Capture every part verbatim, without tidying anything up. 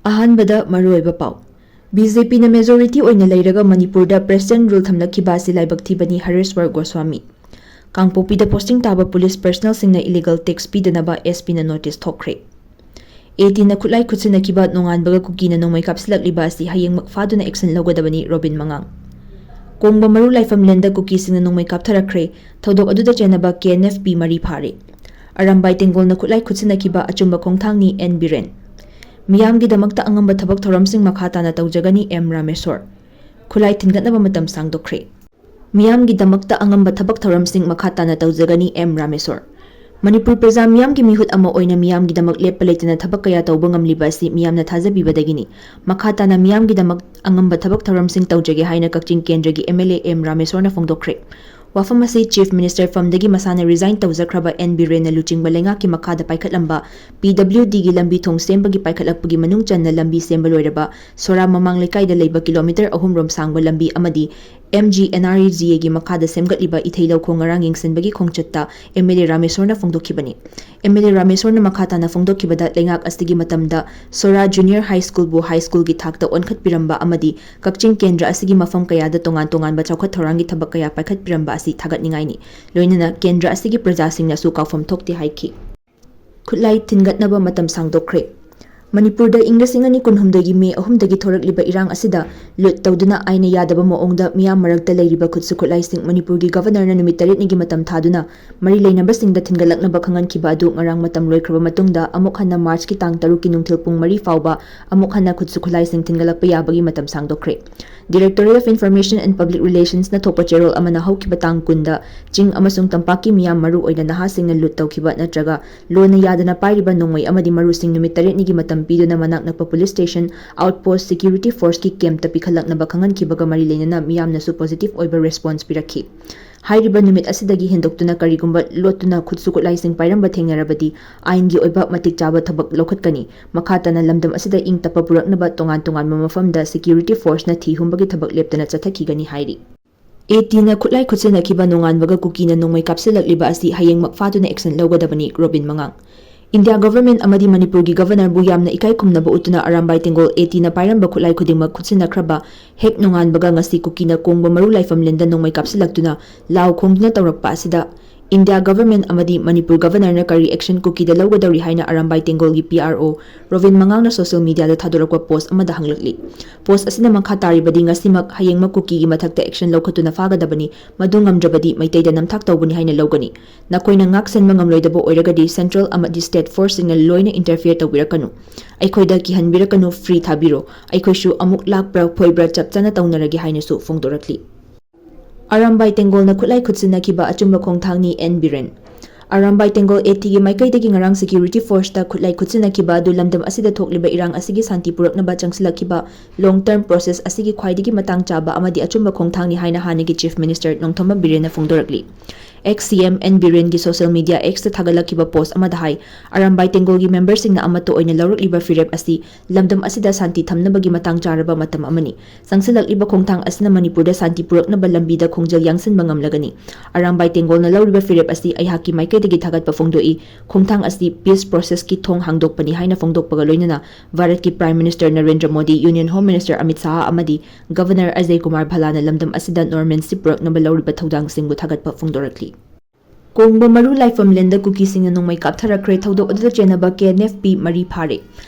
ꯑꯍꯥꯟꯕꯗ ꯃꯔꯨꯑꯣꯏꯕ ꯄꯥꯎ꯫ ꯕꯤ ꯖꯦ ꯄꯤꯅ majority ꯑꯣꯏꯅ ꯂꯩꯔꯒ ꯃꯅꯤꯄꯨꯔꯗ president rule ꯊꯝꯂꯛꯈꯤꯕ ꯑꯁꯤ ꯂꯥꯏꯕꯛ ꯊꯤꯕꯅꯤ, ꯍꯔꯦꯁ꯭ꯋꯔ ꯒꯣꯁ꯭ꯋꯥꯃꯤ꯫ ꯀꯥꯡꯄꯣꯛꯄꯤꯗ posting ꯇꯥꯕ police personnelꯁꯤꯡꯅ illegal tax ꯄꯤꯗꯅꯕ ꯑꯦꯁ ꯄꯤꯅ notice ꯊꯣꯛꯈ꯭ꯔꯦ꯫ ꯑꯦ ꯇꯤꯅ ꯈꯨꯠꯂꯥꯏ ꯈꯨꯠꯁꯤꯟꯅꯈꯤꯕ ꯅꯣꯡꯉꯥꯟꯕꯒ ꯀꯨꯀꯤꯅ ꯅꯣꯡꯃꯩ ꯀꯥꯞꯁꯤꯜꯂꯛꯂꯤꯕ ꯑꯁꯤ ꯍꯌꯦꯡꯃꯛ ꯐꯥꯗꯨꯅ action ꯂꯧꯒꯗꯕꯅꯤ, ꯔꯣꯕꯤꯟ ꯃꯉꯥꯡ꯫ ꯀꯣꯡꯕ ꯃꯔꯨ ꯂꯥꯏꯐꯝ ꯂꯦꯟꯗ ꯀꯨꯀꯤꯁꯤꯡꯅ ꯅꯣꯡꯃꯩ ꯀꯥꯞꯊꯔꯛꯈ꯭ꯔꯦ꯫ ꯊꯧꯗꯣꯛ ꯑꯗꯨꯗ ꯆꯦꯟꯅꯕ ꯀꯦ ꯑꯦꯟ ꯑꯦꯐ ꯄꯤ ꯃꯔꯤ ꯐꯥꯔꯦ꯫ ꯑꯔꯥꯝꯕꯥꯏ ꯇꯦꯡꯒꯣꯜꯅ ꯈꯨꯠꯂꯥꯏ ꯈꯨꯠꯁꯤꯟꯅꯈꯤꯕ ꯑꯆꯨꯝꯕ ꯈꯣꯡꯊꯥꯡꯅꯤ, ꯑꯦꯟ ꯕꯤꯔꯦꯟ꯫ ꯃꯤꯌꯥꯝꯒꯤꯗꯃꯛꯇ ꯑꯉꯝꯕ ꯊꯕꯛ ꯊꯧꯔꯝꯁꯤꯡ ꯃꯈꯥ ꯇꯥꯅ ꯇꯧꯖꯒꯅꯤ, ꯑꯦꯝ ꯔꯥꯃꯦꯁ꯭ꯋꯔ꯫ ꯈꯨꯠꯂꯥꯏ ꯊꯤꯟꯒꯠꯅꯕ ꯃꯇꯝ ꯁꯥꯡꯗꯣꯛꯈ꯭ꯔꯦ꯫ ꯃꯤꯌꯥꯝꯒꯤꯗꯃꯛꯇ ꯑꯉꯝꯕ ꯊꯕꯛ ꯊꯧꯔꯝꯁꯤꯡ ꯃꯈꯥ ꯇꯥꯅ ꯇꯧꯖꯒꯅꯤ, ꯑꯦꯝ ꯔꯥꯃꯦꯁ꯭ꯋꯔ꯫ ꯃꯅꯤꯄꯨꯔ ꯄ꯭ꯔꯖꯥ ꯃꯤꯌꯥꯝꯒꯤ ꯃꯤꯍꯨꯠ ꯑꯃ ꯑꯣꯏꯅ ꯃꯤꯌꯥꯝꯒꯤꯗꯃꯛ ꯂꯦꯞꯄ ꯂꯩꯇꯅ ꯊꯕꯛ ꯀꯌꯥ ꯇꯧꯕ ꯉꯝꯂꯤꯕ ꯑꯁꯤ ꯃꯤꯌꯥꯝꯅ ꯊꯥꯖꯕꯤꯕꯗꯒꯤꯅꯤ꯫ ꯃꯈꯥ ꯇꯥꯅ ꯃꯤꯌꯥꯝꯒꯤꯗꯃꯛ ꯑꯉꯝꯕ ꯊꯕꯛ ꯊꯧꯔꯝꯁꯤꯡ ꯇꯧꯖꯒꯦ ꯍꯥꯏꯅ ꯀꯛꯆꯤꯡ ꯀꯦꯟꯗ꯭ꯔꯒꯤ ꯑꯦꯝ ꯑꯦꯜ ꯑꯦ ꯑꯦꯝ ꯔꯥꯃꯦꯁ꯭ꯋꯔꯅ ꯐꯣꯡꯗꯣꯛꯈ꯭ꯔꯦ꯫ ꯋꯥꯐꯝ ꯑꯁꯤ Chief Minister ꯐꯝꯗꯒꯤ ꯃꯁꯥꯅ resign ꯇꯧꯖꯈ꯭ꯔꯕ ꯑꯦꯟ ꯕꯤꯔꯦꯟꯅ ꯂꯨꯆꯤꯡꯕ ꯂꯩꯉꯥꯛꯀꯤ ꯃꯈꯥꯗ ꯄꯥꯏꯈꯠꯂꯝꯕ ꯄꯤ ꯗꯕ꯭ꯂꯤꯎ ꯗꯤꯒꯤ ꯂꯝꯕꯤ ꯊꯣꯡ ꯁꯦꯝꯕꯒꯤ ꯄꯥꯏꯈꯠꯂꯛꯄꯒꯤ ꯃꯅꯨꯡ ꯆꯟꯅ ꯂꯝꯕꯤ ꯁꯦꯝꯕ ꯂꯣꯏꯔꯕ ꯁꯣꯔꯥ ꯃꯃꯥꯡ ꯂꯩꯀꯥꯏꯗ ꯂꯩꯕ kilometre ꯑꯍꯨꯝ ꯔꯣꯝ ꯁꯥꯡꯕ ꯂꯝꯕꯤ ꯑꯃꯗꯤ M G N R E G ꯑꯦꯒꯤ ꯃꯈꯥꯗ ꯁꯦꯝꯒꯠꯂꯤꯕ ꯏꯊꯩ ꯂꯧꯈꯣꯡ ꯉꯔꯥꯡ ꯌꯦꯡꯁꯤꯟꯕꯒꯤ ꯈꯣꯡꯆꯠꯇ ꯑꯦꯝ ꯑꯦꯜ ꯑꯦ ꯔꯥꯃꯦꯁ꯭ꯋꯔꯅ ꯐꯣꯡꯗꯣꯛꯈꯤꯕꯅꯤ꯫ ꯑꯦꯝ ꯑꯦꯜ ꯑꯦ ꯔꯥꯃꯦꯁ꯭ꯋꯔꯅ ꯃꯈꯥ ꯇꯥꯅ ꯐꯣꯡꯗꯣꯛꯈꯤꯕꯗ, ꯂꯩꯉꯥꯛ ꯑꯁꯤꯒꯤ ꯃꯇꯝꯗ ꯁꯣꯔꯥ Junior High Schoolꯕꯨ high schoolꯒꯤ ꯊꯥꯛꯇ ꯑꯣꯟꯈꯠꯄꯤꯔꯝꯕ ꯑꯃꯗꯤ ꯀꯛꯆꯤꯡ ꯀꯦꯟꯗ꯭ꯔ ꯑꯁꯤꯒꯤ ꯃꯐꯝ ꯀꯌꯥꯗ ꯇꯣꯉꯥꯟ ꯇꯣꯉꯥꯟꯕ ꯆꯥꯎꯈꯠ ꯊꯧꯔꯥꯡꯒꯤ ꯊꯕꯛ ꯀꯌꯥ ꯄꯥꯏꯈꯠꯄꯤꯔꯝꯕ ꯑꯁꯤ ꯊꯥꯒꯠꯅꯤꯡꯉꯥꯏꯅꯤ꯫ ꯂꯣꯏꯅꯅ ꯀꯦꯟꯗ꯭ꯔ ꯑꯁꯤꯒꯤ ꯄ꯭ꯔꯖꯥꯁꯤꯡꯅꯁꯨ ꯀꯥꯎꯐꯝ ꯊꯣꯛꯇꯦ ꯍꯥꯏꯈꯤ꯫ ꯈꯨꯠꯂꯥꯏ ꯊꯤꯟꯒꯠꯅꯕ ꯃꯇꯝ ꯁꯥꯡꯗꯣꯛꯈ꯭ꯔꯦ꯫ ꯃꯅꯤꯄꯨꯔꯗ ꯏꯪ ꯂꯤꯁꯤꯡ ꯑꯅꯤ ꯀꯨꯟꯍꯨꯝꯗꯣꯏꯒꯤ ꯃꯦ ꯑꯍꯨꯝꯗꯒꯤ ꯊꯣꯔꯛꯂꯤꯕ ꯏꯔꯥꯡ ꯑꯁꯤꯗ ꯂꯨꯠ ꯇꯧꯗꯨꯅ ꯑꯥꯏꯟꯅ ꯌꯥꯗꯕ ꯃꯑꯣꯡꯗ ꯃꯤꯌꯥꯝ ꯃꯔꯛꯇ ꯂꯩꯔꯤꯕ ꯈꯨꯠꯁꯨ ꯈꯨꯠꯂꯥꯏꯁꯤꯡ ꯃꯅꯤꯄꯨꯔꯒꯤ Governorꯅ ꯅꯨꯃꯤꯠ ꯇꯔꯦꯠꯅꯤꯒꯤ ꯃꯇꯝ ꯊꯥꯗꯨꯅ ꯃꯔꯤ ꯂꯩꯅꯕꯁꯤꯡꯗ ꯊꯤꯟꯒꯠꯂꯛꯅꯕ ꯈꯪꯍꯟꯈꯤꯕ ꯑꯗꯨ ꯉꯔꯥꯡ ꯃꯇꯝ ꯂꯣꯏꯈ꯭ꯔꯕ ꯃꯇꯨꯡꯗ ꯑꯃꯨꯛ ꯍꯟꯅ Marchꯀꯤ ꯇꯥꯡ ꯇꯔꯨꯛꯀꯤ ꯅꯨꯡꯊꯤꯜ ꯄꯨꯡ ꯃꯔꯤ ꯐꯥꯎꯕ ꯑꯃꯨꯛ ꯍꯟꯅ ꯈꯨꯠꯁꯨ ꯈꯨꯠꯂꯥꯏꯁꯤꯡ ꯊꯤꯟꯒꯠꯂꯛꯄ ꯌꯥꯕꯒꯤ ꯃꯇꯝ ꯁꯥꯡꯗꯣꯛꯈ꯭ꯔꯦ꯫ Directorate of Information and Public Relationsꯅ ꯊꯣꯛꯄ ꯆꯦꯔꯣꯜ ꯑꯃꯅ ꯍꯧꯈꯤꯕ ꯇꯥꯡ ꯀꯨꯟꯗ ꯆꯤꯡ ꯑꯃꯁꯨꯡ ꯇꯝꯄꯥꯛꯀꯤ ꯃꯤꯌꯥꯝ ꯃꯔꯨ ꯑꯣꯏꯅ ꯅꯍꯥꯁꯤꯡꯅ ꯂꯨꯠ ꯇꯧꯈꯤꯕ ꯅꯠꯇ꯭ꯔꯒ ꯂꯣꯟꯅ ꯌꯥꯗꯅ ꯄꯥꯏꯔꯤꯕ ꯅꯣꯡꯃꯩ ꯑꯃꯗꯤ ꯃꯔꯨꯁꯤꯡ ꯅꯨꯃꯤꯠ ꯇꯔꯦꯠꯅꯤꯒꯤ ꯃꯇꯝ ꯄꯤꯗꯨꯅ ꯃꯅꯥꯛ ꯅꯛꯄ police station, outpost, security forceꯀꯤ campꯇ ꯄꯤꯈꯠꯂꯛꯅꯕ ꯈꯪꯍꯟꯈꯤꯕꯒ ꯃꯔꯤ ꯂꯩꯅꯅ ꯃꯤꯌꯥꯝꯅꯁꯨ positive ꯑꯣꯏꯕ response ꯄꯤꯔꯛꯈꯤ꯫ ꯍꯥꯏꯔꯤꯕ ꯅꯨꯃꯤꯠ ꯑꯁꯤꯗꯒꯤ ꯍꯦꯟꯗꯣꯛꯇꯨꯅ ꯀꯔꯤꯒꯨꯝꯕ ꯂꯣꯠꯇꯨꯅ ꯈꯨꯠꯁꯨ ꯈꯨꯠꯂꯥꯏꯁꯤꯡ ꯄꯥꯏꯔꯝꯕ ꯊꯦꯡꯅꯔꯕꯗꯤ ꯑꯥꯏꯟꯒꯤ ꯑꯣꯏꯕ ꯃꯇꯤꯛ ꯆꯥꯕ ꯊꯕꯛ ꯂꯧꯈꯠꯀꯅꯤ꯫ ꯃꯈꯥ ꯇꯥꯅ ꯂꯝꯗꯝ ꯑꯁꯤꯗ ꯏꯪ ꯇꯞꯄ ꯄꯨꯔꯛꯅꯕ ꯇꯣꯉꯥꯟ ꯇꯣꯉꯥꯟꯕ ꯃꯐꯝꯗ security forceꯅ ꯊꯤ ꯍꯨꯝꯕꯒꯤ ꯊꯕꯛ ꯂꯦꯞꯇꯅ ꯆꯠꯊꯈꯤꯒꯅꯤ ꯍꯥꯏꯔꯤ꯫ ꯑꯦ ꯇꯤꯅ ꯈꯨꯠꯂꯥꯏ ꯈꯨꯠꯁꯤꯟꯅꯈꯤꯕ ꯅꯣꯡꯉꯥꯟꯕꯒ ꯀꯨꯀꯤꯅ ꯅꯣꯡꯃꯩ ꯀꯥꯞꯁꯤꯜꯂꯛꯂꯤꯕ ꯑꯁꯤ ꯍꯌꯦꯡꯃꯛ ꯐꯥꯗꯨꯅ action ꯂꯧꯒꯗꯕꯅꯤ, ꯔꯣꯕꯤꯟ ꯃꯉꯥꯡ꯫ ꯏꯟꯗꯤꯌꯥ ꯒꯚꯔꯟꯃꯦꯟꯠ ꯑꯃꯗꯤ ꯃꯅꯤꯄꯨꯔꯒꯤ ꯒꯚꯔꯅꯔꯕꯨ ꯌꯥꯝꯅ ꯏꯀꯥꯏ ꯈꯨꯝꯅꯕ ꯎꯠꯇꯨꯅ ꯑꯔꯥꯝꯕꯥꯏ ꯇꯦꯡꯒꯣꯜ ATꯅ ꯄꯥꯏꯔꯝꯕ ꯈꯨꯠꯂꯥꯏ ꯈꯨꯗꯤꯡꯃꯛ ꯈꯨꯠꯁꯤꯟꯅꯈ꯭ꯔꯕ ꯍꯦꯛ ꯅꯣꯡꯉꯥꯟꯕꯒ ꯉꯁꯤ ꯀꯨꯀꯤꯅ ꯀꯣꯡꯕ ꯃꯔꯨ ꯂꯥꯏꯐꯝꯂꯦꯟꯗ ꯅꯣꯡꯃꯩ ꯀꯥꯞꯁꯤꯜꯂꯛꯇꯨꯅ ꯂꯥꯎ ꯈꯣꯡꯗꯨꯅ ꯇꯧꯔꯛꯄ ꯑꯁꯤꯗ ꯏꯟꯗꯤꯌꯥ ꯒꯚꯔꯟꯃꯦꯟꯠ ꯑꯃꯗꯤ ꯃꯅꯤꯄꯨꯔ ꯒꯚꯔꯅꯔꯅ ꯀꯔꯤ ꯑꯦꯛꯁꯟ ꯀꯨꯀꯤꯗ ꯂꯧꯒꯗꯧꯔꯤ ꯍꯥꯏꯅ ꯑꯔꯥꯝꯕꯥꯏ ꯇꯦꯡꯒꯣꯜꯒꯤ PRO ꯔꯣꯕꯤꯟ ꯃꯉꯥꯡꯅ ꯁꯣꯁꯤꯌꯦꯜ ꯃꯤꯗꯤꯌꯥꯗ ꯊꯥꯗꯣꯔꯛꯄ ꯄꯣꯁꯠ ꯑꯃꯗ ꯍꯪꯂꯛꯂꯤ꯫ ꯄꯣꯁꯠ ꯑꯁꯤꯅ ꯃꯈꯥ ꯇꯥꯔꯤꯕꯗꯤ ꯉꯁꯤꯃꯛ ꯍꯌꯦꯡꯃꯛ ꯀꯨꯀꯤꯒꯤ ꯃꯊꯛꯇ ꯑꯦꯛꯁꯟ ꯂꯧꯈꯠꯇꯨꯅ ꯐꯥꯒꯗꯕꯅꯤ, ꯃꯗꯨ ꯉꯝꯗ꯭ꯔꯕꯗꯤ ꯃꯩꯇꯩꯗ ꯅꯝꯊꯥꯛ ꯇꯧꯕꯅꯤ ꯍꯥꯏꯅ ꯂꯧꯒꯅꯤ꯫ ꯅꯈꯣꯏꯅ ꯉꯥꯛ ꯁꯦꯟꯕ ꯉꯝꯂꯣꯏꯗꯕ ꯑꯣꯏꯔꯒꯗꯤ ꯁꯦꯟꯇ꯭ꯔꯦꯜ ꯑꯃꯗꯤ ꯁ꯭ꯇꯦꯠ ꯐꯣꯔꯁꯁꯤꯡꯅ ꯂꯣꯏꯅ ꯏꯟꯇꯔꯐꯤꯌꯔ ꯇꯧꯕꯤꯔꯛꯀꯅꯨ꯫ ꯑꯩꯈꯣꯏꯗ ꯀꯤꯍꯟꯕꯤꯔꯛꯀꯅꯨ, ꯐ꯭ꯔꯤ ꯊꯥꯕꯤꯔꯣ꯫ ꯑꯩꯈꯣꯏꯁꯨ ꯑꯃꯨꯛ ꯂꯥꯛꯄ꯭ꯔꯥ ꯐꯣꯏꯕ꯭ꯔꯥ ꯆꯞ ꯆꯥꯅ ꯇꯧꯅꯔꯒꯦ ꯍꯥꯏꯅꯁꯨ ꯐꯣꯡꯗꯣꯔꯛꯂꯤ꯫ ꯑꯔꯥꯝꯕꯥꯏ ꯇꯦꯡꯒꯣꯜꯅ ꯈꯨꯠꯂꯥꯏ ꯈꯨꯠꯁꯤꯟꯅꯈꯤꯕ ꯑꯆꯨꯝꯕ ꯈꯣꯡꯊꯥꯡꯅꯤ, ꯑꯦꯟ ꯕꯤꯔꯦꯟ꯫ ꯑꯔꯥꯝꯕꯥꯏ ꯇꯦꯡꯒꯣꯜ ATꯒꯤ ꯃꯥꯏꯀꯩꯗꯒꯤ ꯉꯔꯥꯡ ꯁꯦꯀ꯭ꯌꯨꯔꯤꯇꯤ ꯐꯣꯔꯁꯇ ꯈꯨꯠꯂꯥꯏ ꯈꯨꯠꯁꯤꯟꯅꯈꯤꯕ ꯑꯗꯨ ꯂꯝꯗꯝ ꯑꯁꯤꯗ ꯊꯣꯛꯂꯤꯕ ꯏꯔꯥꯡ ꯑꯁꯤꯒꯤ ꯁꯥꯟꯇꯤ ꯄꯨꯔꯛꯅꯕ ꯆꯪꯁꯤꯜꯂꯛꯈꯤꯕ ꯂꯣꯡ ꯇꯔꯝ ꯄ꯭ꯔꯣꯁꯦꯁ ꯑꯁꯤꯒꯤ ꯈ꯭ꯋꯥꯏꯗꯒꯤ ꯃꯇꯥꯡ ꯆꯥꯕ ꯑꯃꯗꯤ ꯑꯆꯨꯝꯕ ꯈꯣꯡꯊꯥꯡꯅꯤ ꯍꯥꯏꯅ ꯍꯥꯟꯅꯒꯤ ꯆꯤꯐ ꯃꯤꯅꯤꯁꯇꯔ ꯅꯣꯡꯊꯣꯝꯕꯝ ꯕꯤꯔꯦꯟꯅ ꯐꯣꯡꯗꯣꯔꯛꯂꯤ꯫ ꯑꯦꯛꯁ CM ꯑꯦꯟ ꯕꯤꯔꯦꯟꯒꯤ ꯁꯣꯁꯤꯌꯦꯜ ꯃꯤꯗꯤꯌꯥ Xꯇ ꯊꯥꯒꯠꯂꯛꯈꯤꯕ ꯄꯣꯁꯠ ꯑꯃꯗ ꯍꯥꯏ, ꯑꯔꯥꯝꯕꯥꯏ ꯇꯦꯡꯒꯣꯜꯒꯤ ꯃꯦꯝꯕꯔꯁꯤꯡꯅ ꯑꯃꯠꯇ ꯑꯣꯏꯅ ꯂꯧꯔꯛꯂꯤꯕ ꯐꯤꯔꯦꯞ ꯑꯁꯤ ꯂꯝꯗꯝ ꯑꯁꯤꯗ ꯁꯥꯟꯇꯤ ꯊꯝꯅꯕꯒꯤ ꯃꯇꯥꯡ ꯆꯥꯔꯕ ꯃꯇꯝ ꯑꯃꯅꯤ꯫ ꯆꯪꯁꯤꯜꯂꯛꯂꯤꯕ ꯈꯣꯡꯊꯥꯡ ꯑꯁꯤꯅ ꯃꯅꯤꯄꯨꯔꯗ ꯁꯥꯟꯇꯤ ꯄꯨꯔꯛꯅꯕ ꯂꯝꯕꯤꯗ ꯈꯣꯡꯖꯦꯜ ꯌꯥꯡꯁꯤꯟꯕ ꯉꯝꯂꯒꯅꯤ꯫ ꯑꯔꯥꯝꯕꯥꯏ ꯇꯦꯡꯒꯣꯜꯅ ꯂꯧꯔꯤꯕ ꯐꯤꯔꯦꯞ ꯑꯁꯤ ꯑꯩꯍꯥꯛꯀꯤ ꯃꯥꯏꯀꯩꯗꯒꯤ ꯊꯥꯒꯠꯄ ꯐꯣꯡꯗꯣꯛꯏ꯫ ꯈꯣꯡꯊꯥꯡ ꯑꯁꯤ ꯄꯤꯁ ꯄ꯭ꯔꯣꯁꯦꯁꯀꯤ ꯊꯣꯡ ꯍꯥꯡꯗꯣꯛꯄꯅꯤ ꯍꯥꯏꯅ ꯐꯣꯡꯗꯣꯛꯄꯒ ꯂꯣꯏꯅꯅ ꯚꯥꯔꯠꯀꯤ prime minister Narendra Modi, union home minister Amit Shah ꯑꯃꯗꯤ ꯒꯚꯔꯅꯔ ꯑꯖꯌ ꯀꯨꯃꯥꯔ ꯚꯜꯂꯥꯅ ꯂꯝꯗꯝ ꯑꯁꯤꯗ ꯅꯣꯔꯃꯦꯟꯁꯤ ꯄꯨꯔꯛꯅꯕ ꯂꯧꯔꯤꯕ ꯊꯧꯗꯥꯡꯁꯤꯡꯕꯨ ꯊꯥꯒꯠꯄ ꯐꯣꯡꯗꯣꯔꯛꯂꯤ꯫ ꯀꯣꯡꯕ ꯃꯔꯨ ꯂꯥꯏꯐꯝꯂꯦꯟꯗ ꯀꯨꯀꯤꯁꯤꯡꯅ ꯅꯣꯡꯃꯩ ꯀꯥꯞꯊꯔꯛꯈ꯭ꯔꯦ꯫ ꯊꯧꯗꯣꯛ ꯑꯗꯨꯗ ꯆꯦꯟꯅꯕ KNFP ꯃꯔꯤ ꯐꯥꯔꯦ꯫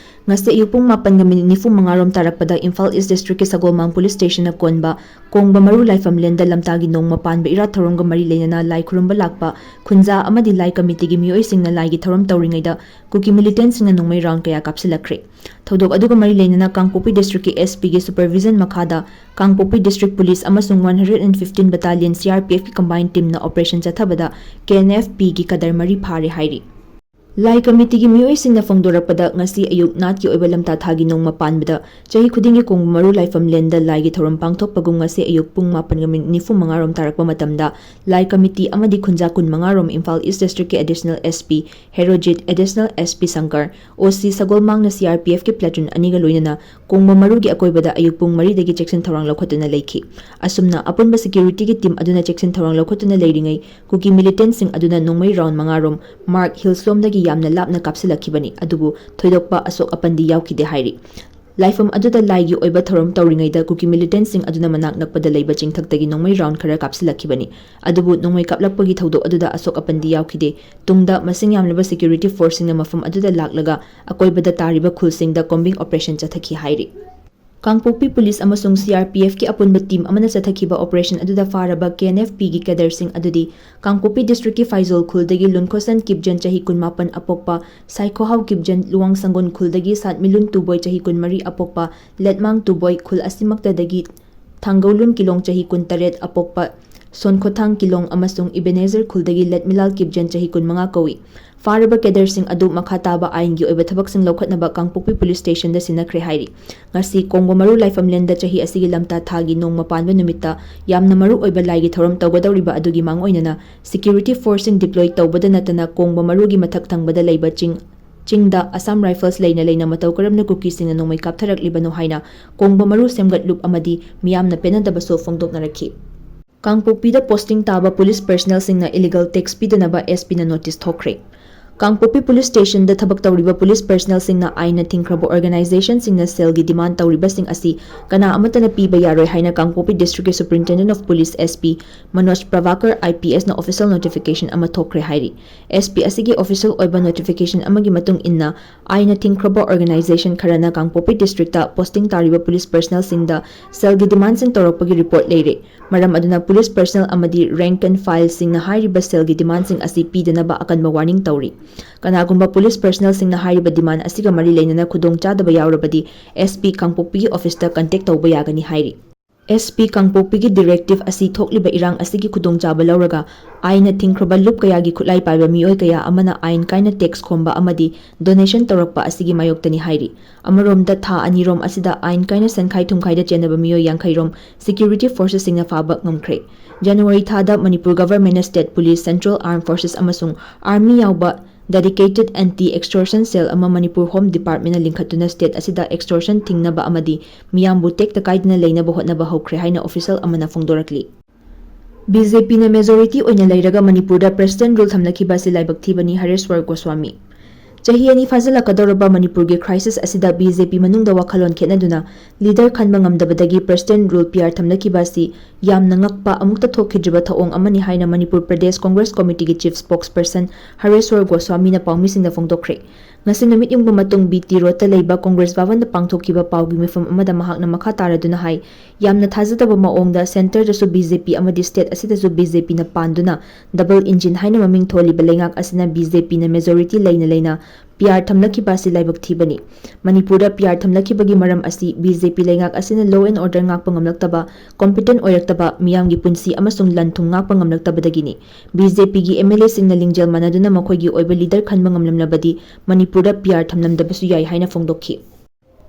ꯉꯁꯤ ꯑꯌꯨꯛ ꯄꯨꯡ ꯃꯥꯄꯟꯒ ꯃꯤꯅꯤꯠ ꯅꯤꯐꯨ ꯃꯉꯥ ꯔꯣꯝ ꯇꯥꯔꯛꯄꯗ ꯏꯝꯐꯥꯜ ꯏꯁ ꯗꯤꯁꯇ꯭ꯔꯤꯛꯀꯤ ꯁꯒꯣꯜꯃꯥꯡ ꯄꯨꯂꯤꯁ ꯁ꯭ꯇꯦꯁꯟꯅ ꯀꯣꯟꯕ ꯀꯣꯡꯕ ꯃꯔꯨ ꯂꯥꯏꯐꯝꯂꯦꯟꯗ ꯂꯝꯇꯥꯒꯤ ꯅꯣꯡꯃ ꯄꯥꯟꯕ ꯏꯔꯥꯠ ꯊꯧꯔꯝꯒ ꯃꯔꯤ ꯂꯩꯅꯅ ꯂꯥꯏ ꯈꯨꯔꯨꯝꯕ ꯂꯥꯛꯄ ꯈꯨꯟꯖꯥ ꯑꯃꯗꯤ ꯂꯥꯏ ꯀꯃꯤꯇꯤꯒꯤ ꯃꯤꯑꯣꯏꯁꯤꯡꯅ ꯂꯥꯏꯒꯤ ꯊꯧꯔꯝ ꯇꯧꯔꯤꯉꯩꯗ ꯀꯨꯀꯤ ꯃꯤꯂꯤꯇꯦꯟꯠꯁꯤꯡꯅ ꯅꯣꯡꯃꯩ ꯔꯥꯎꯟ ꯀꯌꯥ ꯀꯥꯞꯁꯤꯜꯂꯛꯈ꯭ꯔꯦ꯫ ꯊꯧꯗꯣꯛ ꯑꯗꯨꯒ ꯃꯔꯤ ꯂꯩꯅꯅ ꯀꯥꯡꯄꯣꯛꯄꯤ ꯗꯤꯁꯇ꯭ꯔꯤꯛꯀꯤ SPꯒꯤ ꯁꯨꯄꯔꯚꯤꯖꯟ ꯃꯈꯥꯗ ꯀꯥꯡꯄꯣꯛꯄꯤ ꯗꯤꯁꯇ꯭ꯔꯤꯛ ꯄꯨꯂꯤꯁ ꯑꯃꯁꯨꯡ one hundred and fifteen battalion CRPFꯀꯤ ꯀꯝꯕꯥꯏꯟ ꯇꯤꯝꯅ ꯑꯣꯄꯔꯦꯁꯟ ꯆꯠꯊꯕꯗ KNFPꯒꯤ ꯀꯗꯔ ꯃꯔꯤ ꯐꯥꯔꯦ ꯍꯥꯏꯔꯤ꯫ ꯂꯥꯏ ꯀꯃꯤꯇꯤꯒꯤ ꯃꯤꯑꯣꯏꯁꯤꯡꯅ ꯐꯣꯡꯗꯣꯔꯛꯄꯗ, ꯉꯁꯤ ꯑꯌꯨꯛ ꯅꯥꯠꯀꯤ ꯑꯣꯏꯕ ꯂꯝꯇꯥ ꯊꯥꯒꯤ ꯅꯣꯡꯃ ꯄꯥꯟꯕꯗ ꯆꯍꯤ ꯈꯨꯗꯤꯡꯒꯤ ꯀꯣꯡꯕ ꯃꯔꯨ ꯂꯥꯏꯐꯝ ꯂꯦꯟꯗ ꯂꯥꯏꯒꯤ ꯊꯧꯔꯝ ꯄꯥꯡꯊꯣꯛꯄꯒꯨꯝ ꯉꯁꯤ ꯑꯌꯨꯛ ꯄꯨꯡ ꯃꯥꯄꯟꯒ ꯃꯤꯅꯤꯠ ꯅꯤꯐꯨ ꯃꯉꯥ ꯔꯣꯝ ꯇꯥꯔꯛꯄ ꯃꯇꯝꯗ ꯂꯥꯏ ꯀꯃꯤꯇꯤ ꯑꯃꯗꯤ ꯈꯨꯟꯖꯥ ꯀꯨꯟꯃꯉꯥ ꯔꯣꯝ ꯏꯝꯐꯥꯜ ꯏꯁ ꯗꯤꯁꯇ꯭ꯔꯤꯛꯀꯤ additional SP Herojit, additional SP Shankar, OC ꯁꯒꯣꯜꯃꯥꯡꯅ CRPFꯀꯤ ꯄ꯭ꯂꯦꯇꯨꯟ ꯑꯅꯤꯒ ꯂꯣꯏꯅꯅ ꯀꯣꯡꯕ ꯃꯔꯨꯒꯤ ꯑꯀꯣꯏꯕꯗ ꯑꯌꯨꯛ ꯄꯨꯡ ꯃꯔꯤꯗꯒꯤ ꯆꯦꯛꯁꯤꯟ ꯊꯧꯔꯥꯡ ꯂꯧꯈꯠꯇꯨꯅ ꯂꯩꯈꯤ꯫ ꯑꯁꯨꯝꯅ ꯑꯄꯨꯟꯕ ꯁꯦꯀ꯭ꯌꯨꯔꯤꯇꯤꯒꯤ ꯇꯤꯝ ꯑꯗꯨꯅ ꯆꯦꯛꯁꯤꯟ ꯊꯧꯔꯥꯡ ꯂꯧꯈꯠꯇꯨꯅ ꯂꯩꯔꯤꯉꯩ ꯀꯨꯀꯤ ꯃꯤꯂꯤꯇꯦꯟꯠꯁꯤꯡ ꯑꯗꯨꯅ ꯅꯣꯡꯃꯩ ꯔꯥꯎꯟ ꯃꯉꯥ ꯔꯣꯝ ꯃꯥꯔꯛ ꯍꯤꯜꯁꯂꯣꯝꯗꯒꯤ ꯌꯥꯝꯅ ꯂꯥꯞꯅ ꯀꯥꯞꯁꯤꯜꯂꯛꯈꯤꯕꯅꯤ, ꯑꯗꯨꯕꯨ ꯊꯣꯏꯗꯣꯛꯄ ꯑꯁꯣꯛ ꯑꯄꯟꯗꯤ ꯌꯥꯎꯈꯤꯗꯦ ꯍꯥꯏꯔꯤ꯫ ꯂꯥꯏꯐꯝ ꯑꯗꯨꯗ ꯂꯥꯏꯒꯤ ꯑꯣꯏꯕ ꯊꯧꯔꯝ ꯇꯧꯔꯤꯉꯩꯗ ꯀꯨꯀꯤ ꯃꯤꯂꯤꯇꯦꯟꯠꯁꯤꯡ ꯑꯗꯨꯅ ꯃꯅꯥꯛ ꯅꯛꯄꯗ ꯂꯩꯕ ꯆꯤꯡꯊꯛꯇꯒꯤ ꯅꯣꯡꯃꯩ ꯔꯥꯎꯟ ꯈꯔ ꯀꯥꯞꯁꯤꯜꯂꯛꯈꯤꯕꯅꯤ, ꯑꯗꯨꯕꯨ ꯅꯣꯡꯃꯩ ꯀꯥꯞꯂꯛꯄꯒꯤ ꯊꯧꯗꯣꯛ ꯑꯗꯨꯗ ꯑꯁꯣꯛ ꯑꯄꯟꯗꯤ ꯌꯥꯎꯈꯤꯗꯦ꯫ ꯇꯨꯡꯗ ꯃꯁꯤꯡ ꯌꯥꯝꯂꯕ ꯁꯦꯀ꯭ꯌꯨꯔꯤꯇꯤ ꯐꯣꯔꯁꯁꯤꯡꯅ ꯃꯐꯝ ꯑꯗꯨꯗ ꯂꯥꯛꯂꯒ ꯑꯀꯣꯏꯕꯗ ꯇꯥꯔꯤꯕ ꯈꯨꯜꯁꯤꯡꯗ ꯀꯣꯝꯕꯤꯡ ꯑꯣꯄꯔꯦꯁꯟ ꯆꯠꯊꯈꯤ ꯍꯥꯏꯔꯤ꯫ ꯀꯥꯡꯄꯣꯛꯄꯤ ꯄꯨꯂꯤꯁ ꯑꯃꯁꯨꯡ ꯁꯤ ꯑꯥꯔ ꯄꯤ ꯑꯦꯐꯀꯤ ꯑꯄꯨꯟꯕ ꯇꯤꯝ ꯑꯃꯅ ꯆꯠꯊꯈꯤꯕ ꯑꯣꯄꯔꯦꯁꯟ ꯑꯗꯨꯗ ꯐꯥꯔꯕ ꯀꯦ ꯑꯦꯟ ꯑꯦꯐ ꯄꯤꯒꯤ ꯀꯦꯗꯔꯁꯤꯡ ꯑꯗꯨꯗꯤ ꯀꯥꯡꯄꯣꯛꯄꯤ ꯗꯤꯁꯇ꯭ꯔꯤꯛꯀꯤ ꯐꯥꯏꯖꯣꯜ ꯈꯨꯜꯗꯒꯤ ꯂꯨꯟꯈꯣꯁꯟ ꯀꯤꯞꯖꯟ, ꯆꯍꯤ ꯀꯨꯟꯃꯥꯄꯟ ꯑꯄꯣꯛꯄ, ꯁꯥꯏꯈꯣꯍꯥꯎ ꯀꯤꯞꯖꯟ, ꯂꯨꯋꯥꯡ ꯁꯪꯒꯣꯟ ꯈꯨꯜꯗꯒꯤ ꯁꯥꯠꯃꯤꯂꯨꯟ ꯇꯨꯕꯣꯏ, ꯆꯍꯤ ꯀꯨꯟꯃꯔꯤ ꯑꯄꯣꯛꯄ, ꯂꯦꯠꯃꯥꯡ ꯇꯨꯕꯣꯏ ꯈꯨꯜ ꯑꯁꯤꯃꯛꯇꯗꯒꯤ ꯊꯥꯡꯒꯧꯂꯨꯟ ꯀꯤꯂꯣꯡ, ꯆꯍꯤ ꯀꯨꯟꯇꯔꯦꯠ ꯑꯄꯣꯛꯄ, ꯁꯣꯟꯈꯣꯊꯥꯡ ꯀꯤꯂꯣꯡ ꯑꯃꯁꯨꯡ ꯏꯕꯦꯅꯦꯖꯔ ꯈꯨꯜꯗꯒꯤ ꯂꯦꯠꯃꯤꯂꯥꯜ ꯀꯤꯞꯖꯟ, ꯆꯍꯤ ꯀꯨꯟꯃꯉꯥ ꯀꯧꯏ꯫ ꯐꯥꯔꯕ ꯀꯦꯗꯔꯁꯤꯡ ꯑꯗꯨ ꯃꯈꯥ ꯇꯥꯕ ꯑꯥꯏꯟꯒꯤ ꯑꯣꯏꯕ ꯊꯕꯛꯁꯤꯡ ꯂꯧꯈꯠꯅꯕ ꯀꯥꯡꯄꯣꯛꯄꯤ ꯄꯨꯂꯤꯁ ꯁ꯭ꯇꯦꯁꯟꯗ ꯁꯤꯟꯅꯈ꯭ꯔꯦ ꯍꯥꯏꯔꯤ꯫ ꯉꯁꯤ ꯀꯣꯡꯕ ꯃꯔꯨ ꯂꯥꯏꯐꯝꯂꯦꯟꯗ ꯆꯍꯤ ꯑꯁꯤꯒꯤ ꯂꯝꯇꯥ ꯊꯥꯒꯤ ꯅꯣꯡꯃ ꯄꯥꯟꯕ ꯅꯨꯃꯤꯠꯇ ꯌꯥꯝꯅ ꯃꯔꯨ ꯑꯣꯏꯕ ꯂꯥꯏꯒꯤ ꯊꯧꯔꯝ ꯇꯧꯒꯗꯧꯔꯤꯕ ꯑꯗꯨꯒꯤ ꯃꯥꯡꯑꯣꯏꯅꯅ ꯁꯦꯀ꯭ꯌꯨꯔꯤꯇꯤ ꯐꯣꯔꯁꯁꯤꯡ ꯗꯤꯄ꯭ꯂꯣꯏ ꯇꯧꯕꯗ ꯅꯠꯇꯅ ꯀꯣꯡꯕ ꯃꯔꯨꯒꯤ ꯃꯊꯛ ꯊꯪꯕꯗ ꯂꯩꯕ ꯆꯤꯡ, ꯆꯤꯡꯗ ꯑꯁꯥꯝ ꯔꯥꯏꯐꯜꯁ ꯂꯩꯅ ꯂꯩꯅ ꯃꯇꯧ ꯀꯔꯝꯅ ꯀꯨꯀꯤꯁꯤꯡꯅ ꯅꯣꯡꯃꯩ ꯀꯥꯞꯊꯔꯛꯂꯤꯕꯅꯣ ꯍꯥꯏꯅ ꯀꯣꯡꯕ ꯃꯔꯨ ꯁꯦꯝꯒꯠꯂꯨꯞ ꯑꯃꯗꯤ ꯃꯤꯌꯥꯝꯅ ꯄꯦꯟꯅꯗꯕꯁꯨ ꯐꯣꯡꯗꯣꯛꯅꯔꯛꯈꯤ꯫ ꯀꯥꯡꯄꯣꯛꯄꯤꯗ ꯄꯣꯁꯇꯤꯡ ꯇꯥꯕ ꯄꯨꯂꯤꯁ ꯄꯔꯁꯅꯦꯜꯁꯤꯡꯅ ꯏꯂꯤꯒꯦꯜ ꯇꯦꯛꯁ ꯄꯤꯗꯅꯕ ꯑꯦꯁ ꯄꯤꯅ ꯅꯣꯇꯤꯁ ꯊꯣꯛꯈ꯭ꯔꯦ꯫ ꯀꯥꯡꯄꯣꯛꯄꯤ ꯄꯨꯂꯤꯁ ꯁ꯭ꯇꯦꯁꯟꯗ ꯊꯕꯛ ꯇꯧꯔꯤꯕ ꯄꯨꯂꯤꯁ ꯄꯔꯁꯅꯦꯜꯁꯤꯡꯅ ꯑꯥꯏꯟꯅ ꯊꯤꯡꯈ꯭ꯔꯕ ꯑꯣꯔꯒꯅꯥꯏꯖꯦꯁꯟꯁꯤꯡꯅ ꯁꯦꯜꯒꯤ ꯗꯤꯃꯥꯟ ꯇꯧꯔꯤꯕꯁꯤꯡ ꯑꯁꯤ ꯀꯅꯥ ꯑꯃꯠꯇꯅ ꯄꯤꯕ ꯌꯥꯔꯣꯏ ꯍꯥꯏꯅ ꯀꯥꯡꯄꯣꯛꯄꯤ ꯗꯤꯁꯇ꯭ꯔꯤꯛꯀꯤ superintendent of police, S P, Manoj Prabhakar, I P ꯑꯦꯁꯅ ꯑꯣꯐꯤꯁꯤꯌꯦꯜ ꯅꯣꯇꯤꯐꯤꯀꯦꯁꯟ ꯑꯃ ꯊꯣꯛꯈ꯭ꯔꯦ ꯍꯥꯏꯔꯤ꯫ ꯑꯦꯁ ꯄꯤ ꯑꯁꯤꯒꯤ ꯑꯣꯐꯤꯁꯤꯌꯦꯜ ꯑꯣꯏꯕ ꯅꯣꯇꯤꯐꯤꯀꯦꯁꯟ ꯑꯃꯒꯤ ꯃꯇꯨꯡ ꯏꯟꯅ, ꯑꯥꯏꯟꯅ ꯊꯤꯡꯈ꯭ꯔꯕ ꯑꯣꯔꯒꯅꯥꯏꯖꯦꯁꯟ ꯈꯔꯅ ꯀꯥꯡꯄꯣꯛꯄꯤ ꯗꯤꯁꯇ꯭ꯔꯤꯛꯇ ꯄꯣꯁꯇꯤꯡ ꯇꯥꯔꯤꯕ ꯄꯨꯂꯤꯁ ꯄꯔꯁꯅꯦꯜꯁꯤꯡꯗ ꯁꯦꯜꯒꯤ ꯗꯤꯃꯥꯟꯁꯤꯡ ꯇꯧꯔꯛꯄꯒꯤ ꯔꯤꯄꯣꯔꯠ ꯂꯩꯔꯦ꯫ ꯃꯔꯝ ꯑꯗꯨꯅ ꯄꯨꯂꯤꯁ ꯄꯔꯁꯅꯦꯜ ꯑꯃꯗꯤ ꯔꯦꯡꯛ ꯑꯦꯟ ꯐꯥꯏꯜꯁꯤꯡꯅ ꯍꯥꯏꯔꯤꯕ ꯁꯦꯜꯒꯤ ꯗꯤꯃꯥꯟꯁꯤꯡ ꯑꯁꯤ ꯄꯤꯗꯅꯕ ꯑꯀꯟꯕ ꯋꯥꯔꯅꯤꯡ ꯇꯧꯔꯤ꯫ ꯀꯅꯥꯒꯨꯝꯕ ꯄꯨꯂꯤꯁ ꯄꯔꯁꯅꯦꯜꯁꯤꯡꯅ ꯍꯥꯏꯔꯤꯕ ꯗꯤꯃꯥꯟ ꯑꯁꯤꯒ ꯃꯔꯤ ꯂꯩꯅꯅ ꯈꯨꯗꯣꯡꯆꯥꯗꯕ ꯌꯥꯎꯔꯕꯗꯤ, ꯑꯦꯁ ꯄꯤ ꯀꯥꯡꯄꯣꯛꯄꯤꯒꯤ ꯑꯣꯐꯤꯁꯇ ꯀꯟꯇꯦꯛ ꯇꯧꯕ ꯌꯥꯒꯅꯤ ꯍꯥꯏꯔꯤ꯫ ꯑꯦꯁ ꯄꯤ ꯀꯥꯡꯄꯣꯛꯄꯤꯒꯤ ꯗꯤꯔꯦꯛꯇꯤꯚ ꯑꯁꯤ ꯊꯣꯛꯂꯤꯕ ꯏꯔꯥꯡ ꯑꯁꯤꯒꯤ ꯈꯨꯗꯣꯡꯆꯥꯕ ꯂꯧꯔꯒ, ꯑꯥꯏꯟꯅ ꯊꯤꯡꯈ꯭ꯔꯕ ꯂꯨꯞ ꯀꯌꯥꯒꯤ ꯈꯨꯠꯂꯥꯏ ꯄꯥꯏꯕ ꯃꯤꯑꯣꯏ ꯀꯌꯥ ꯑꯃꯅ ꯑꯥꯏꯟ ꯀꯥꯏꯅ ꯇꯦꯛꯁ ꯈꯣꯝꯕ ꯑꯃꯗꯤ ꯗꯣꯅꯦꯁꯟ ꯇꯧꯔꯛꯄ ꯑꯁꯤꯒꯤ ꯃꯥꯌꯣꯛꯇꯅꯤ ꯍꯥꯏꯔꯤ꯫ ꯑꯃꯔꯣꯝꯗ, ꯊꯥ ꯑꯅꯤꯔꯣꯝ ꯑꯁꯤꯗ ꯑꯥꯏꯟ ꯀꯥꯏꯅ ꯁꯦꯟꯈꯥꯏ ꯊꯨꯝꯈꯥꯏꯗ ꯆꯦꯟꯅꯕ ꯃꯤꯑꯣꯏ ꯌꯥꯡꯈꯩ ꯔꯣꯝ ꯁꯦꯀ꯭ꯌꯨꯔꯤꯇꯤ ꯐꯣꯔꯁꯁꯤꯡꯅ ꯐꯥꯕ ꯉꯝꯈ꯭ꯔꯦ꯫ ꯖꯅꯋꯥꯔꯤ ꯊꯥꯗ Manipur ꯒꯚꯔꯟꯃꯦꯟꯠꯅ state police, central ꯑꯥꯔꯝ forces ꯑꯃꯁꯨꯡ ꯑꯥꯔꯃꯤ ꯌꯥꯎꯕ dedicated anti extortion cell ꯑꯃ ꯃꯅꯤꯄꯨꯔ ꯍꯣꯝ ꯗꯤꯄꯥꯔꯠꯃꯦꯟꯠꯅ ꯂꯤꯡꯈꯠꯇꯨꯅ ꯁ꯭ꯇꯦꯠ ꯑꯁꯤꯗ ꯑꯦꯛꯁꯇꯣꯔꯁꯟ ꯊꯤꯡꯅꯕ ꯑꯃꯗꯤ ꯃꯤꯌꯥꯝꯕꯨ ꯇꯦꯛꯇ ꯀꯥꯏꯗꯅ ꯂꯩꯅꯕ ꯍꯣꯠꯅꯕ ꯍꯧꯈ꯭ꯔꯦ ꯍꯥꯏꯅ ꯑꯣꯐꯤꯁꯤꯌꯦꯜ ꯑꯃꯅ ꯐꯣꯡꯗꯣꯔꯛꯂꯤ꯫ ꯕꯤ ꯖꯦ ꯄꯤꯅ majority ꯑꯣꯏꯅ ꯂꯩꯔꯒ ꯃꯅꯤꯄꯨꯔꯗ President rule ꯊꯝꯂꯛꯈꯤꯕ ꯑꯁꯤ ꯂꯥꯏꯕꯛ ꯊꯤꯕꯅꯤ, ꯍꯔꯦꯁ꯭ꯋꯔ ꯒꯣꯁ꯭ꯋꯥꯃꯤ꯫ ꯆꯍꯤ ꯑꯅꯤ ꯐꯥꯖꯤꯜꯂꯛꯀꯗꯧꯔꯕ ꯃꯅꯤꯄꯨꯔꯒꯤ crisis ꯑꯁꯤꯗ ꯕꯤ ꯖꯦ ꯄꯤ ꯃꯅꯨꯡꯗ ꯋꯥꯈꯜꯂꯣꯟ ꯈꯦꯠꯅꯗꯨꯅ leader ꯈꯟꯕ ꯉꯝꯗꯕꯗꯒꯤ President rule P R ꯊꯝꯂꯛꯈꯤꯕ ꯑꯁꯤ ꯌꯥꯝꯅ ꯉꯛꯄ, ꯑꯃꯨꯛꯇ ꯊꯣꯛꯈꯤꯗ꯭ꯔꯤꯕ ꯊꯧꯑꯣꯡ ꯑꯃꯅꯤ ꯍꯥꯏꯅ ꯃꯅꯤꯄꯨꯔ ꯄ꯭ꯔꯗꯦꯁ ꯀꯣꯡꯒ꯭ꯔꯦꯁ ꯀꯣꯃꯤꯇꯤꯒꯤ chief spokesperson ꯍꯔꯦꯁ꯭ꯋꯔ ꯒꯣꯁ꯭ꯋꯥꯃꯤꯅ ꯄꯥꯎꯃꯤꯁꯤꯡꯗ ꯐꯣꯡꯗꯣꯛꯈ꯭ꯔꯦ꯫ ꯉꯁꯤ ꯅꯨꯃꯤꯠ ꯌꯨꯡꯕ ꯃꯇꯨꯡ ꯕꯤ ꯇꯤ ꯔꯣꯗꯇ ꯂꯩꯕ ꯀꯣꯡꯒ꯭ꯔꯦꯁ ꯚꯕꯟꯗ ꯄꯥꯡꯊꯣꯛꯈꯤꯕ ꯄꯥꯎꯒꯤ ꯃꯤꯐꯝ ꯑꯃꯗ ꯃꯍꯥꯛꯅ ꯃꯈꯥ ꯇꯥꯔꯗꯨꯅ ꯍꯥꯏ, ꯌꯥꯝꯅ ꯊꯥꯖꯗꯕ ꯃꯑꯣꯡꯗ centreꯗꯁꯨ ꯕꯤ ꯖꯦ ꯄꯤ ꯑꯃꯗꯤ state ꯑꯁꯤꯗꯁꯨ ꯕꯤ ꯖꯦ ꯄꯤꯅ ꯄꯥꯟꯗꯨꯅ double engine ꯍꯥꯏꯅ ꯃꯃꯤꯡ ꯊꯣꯜꯂꯤꯕ ꯂꯩꯉꯥꯛ ꯑꯁꯤꯅ ꯕꯤ ꯖꯦ ꯄꯤꯅ majority ꯂꯩꯅ ꯂꯩꯅ P R ꯊꯝꯂꯛꯈꯤꯕ ꯑꯁꯤ ꯂꯥꯏꯕꯛ ꯊꯤꯕꯅꯤ꯫ ꯃꯅꯤꯄꯨꯔꯗ P R ꯊꯝꯂꯛꯈꯤꯕꯒꯤ ꯃꯔꯝ ꯑꯁꯤ ꯕꯤ ꯖꯦ ꯄꯤ ꯂꯩꯉꯥꯛ ꯑꯁꯤꯅ law and order ꯉꯥꯛꯄ ꯉꯝꯂꯛꯇꯕ, competent ꯑꯣꯏꯔꯛꯇꯕ, ꯃꯤꯌꯥꯝꯒꯤ ꯄꯨꯟꯁꯤ ꯑꯃꯁꯨꯡ ꯂꯟ ꯊꯨꯝ ꯉꯥꯛꯄ ꯉꯝꯂꯛꯇꯕꯗꯒꯤꯅꯤ꯫ ꯕꯤ ꯖꯦ ꯄꯤꯒꯤ ꯑꯦꯝ ꯑꯦꯜ ꯑꯦꯁꯤꯡꯅ ꯂꯤꯡꯖꯦꯜ ꯃꯥꯟꯅꯗꯨꯅ ꯃꯈꯣꯏꯒꯤ ꯑꯣꯏꯕ leader ꯈꯟꯕ ꯉꯝꯂꯝꯂꯕꯗꯤ ꯃꯅꯤꯄꯨꯔꯗ P R ꯊꯝꯂꯝꯗꯕꯁꯨ ꯌꯥꯏ ꯍꯥꯏꯅ ꯐꯣꯡꯗꯣꯛꯈꯤ꯫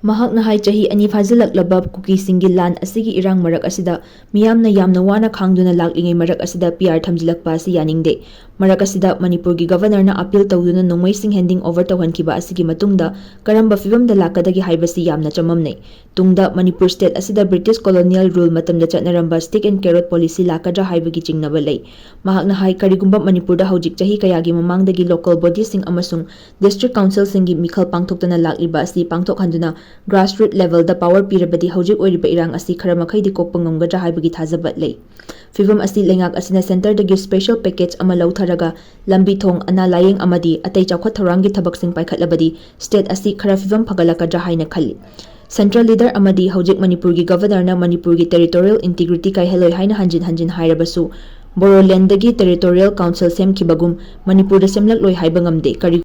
ꯃꯍꯥꯛꯅ ꯍꯥꯏ, ꯆꯍꯤ ꯑꯅꯤ ꯐꯥꯖꯤꯜꯂꯛꯂꯕ ꯀꯨꯀꯤꯁꯤꯡꯒꯤ ꯂꯥꯟ ꯑꯁꯤꯒꯤ ꯏꯔꯥꯡ ꯃꯔꯛ ꯑꯁꯤꯗ ꯃꯤꯌꯥꯝꯅ ꯌꯥꯝꯅ ꯋꯥꯅ ꯈꯥꯡꯗꯨꯅ ꯂꯥꯛꯂꯤꯉꯩ ꯃꯔꯛ ꯑꯁꯤꯗ P R ꯊꯝꯖꯤꯜꯂꯛꯄ ꯑꯁꯤ ꯌꯥꯅꯤꯡꯗꯦ꯫ ꯃꯔꯛ ꯑꯁꯤꯗ ꯃꯅꯤꯄꯨꯔꯒꯤ Governorꯅ appeal ꯇꯧꯗꯨꯅ ꯅꯣꯡꯃꯩꯁꯤꯡ handing over ꯇꯧꯍꯟꯈꯤꯕ ꯑꯁꯤꯒꯤ ꯃꯇꯨꯡꯗ ꯀꯔꯝꯕ ꯐꯤꯕꯝꯗ ꯂꯥꯛꯀꯗꯒꯦ ꯍꯥꯏꯕꯁꯤ ꯌꯥꯝꯅ ꯆꯃꯝꯅꯩ꯫ ꯇꯨꯡꯗ ꯃꯅꯤꯄꯨꯔ state ꯑꯁꯤꯗ British colonial rule ꯃꯇꯝꯗ ꯆꯠꯅꯔꯝꯕ stick and carrot policy ꯂꯥꯛꯀꯗ꯭ꯔꯥ ꯍꯥꯏꯕꯒꯤ ꯆꯤꯡꯅꯕ ꯂꯩ꯫ ꯃꯍꯥꯛꯅ ꯍꯥꯏ, ꯀꯔꯤꯒꯨꯝꯕ ꯃꯅꯤꯄꯨꯔꯗ ꯍꯧꯖꯤꯛ ꯆꯍꯤ ꯀꯌꯥꯒꯤ ꯃꯃꯥꯡꯗꯒꯤ local bodyꯁꯤꯡ ꯑꯃꯁꯨꯡ district councilꯁꯤꯡꯒꯤ ꯃꯤꯈꯜ ꯄꯥꯡꯊꯣꯛꯇꯅ ꯂꯥꯛꯂꯤꯕ ꯑꯁꯤ ꯄꯥꯡꯊꯣꯛꯍꯟꯗꯨꯅ grassroot levelꯗ power ꯄꯤꯔꯕꯗꯤ ꯍꯧꯖꯤꯛ ꯑꯣꯏꯔꯤꯕ ꯏꯔꯥꯡ ꯑꯁꯤ ꯈꯔ ꯃꯈꯩꯗꯤ ꯀꯣꯛꯄ ꯉꯝꯒꯗ꯭ꯔꯥ ꯍꯥꯏꯕꯒꯤ ꯊꯥꯖꯕ ꯂꯩ꯫ ꯐꯤꯕꯝ ꯑꯁꯤ ꯂꯩꯉꯥꯛ ꯑꯁꯤꯅ centreꯗꯒꯤ special package ꯑꯃ ꯂꯧꯊꯔꯒ ꯂꯝꯕꯤ ꯊꯣꯡ, ꯑꯅꯥ ꯂꯥꯌꯦꯡ ꯑꯃꯗꯤ ꯑꯇꯩ ꯆꯥꯎꯈꯠ ꯊꯧꯔꯥꯡꯒꯤ ꯊꯕꯛꯁꯤꯡ ꯄꯥꯏꯈꯠꯂꯕꯗꯤ state ꯑꯁꯤ ꯈꯔ ꯐꯤꯕꯝ ꯐꯒꯠꯂꯛꯀꯗ꯭ꯔꯥ ꯍꯥꯏꯅ ꯈꯜꯂꯤ꯫ Central leader ꯑꯃꯗꯤ ꯍꯧꯖꯤꯛ ꯃꯅꯤꯄꯨꯔꯒꯤ Governorꯅ ꯃꯅꯤꯄꯨꯔꯒꯤ territorial integrity ꯀꯥꯏꯍꯜꯂꯣꯏ ꯍꯥꯏꯅ ꯍꯟꯖꯤꯟ ꯍꯟꯖꯤꯟ ꯍꯥꯏꯔꯕꯁꯨ, ꯕꯣꯔꯣꯂꯦꯟꯗꯒꯤ territorial council ꯁꯦꯝꯈꯤꯕꯒꯨꯝ ꯃꯅꯤꯄꯨꯔꯗ ꯁꯦꯝꯂꯛꯂꯣꯏ ꯍꯥꯏꯕ ꯉꯝꯗꯦ꯫ ꯀꯔꯤ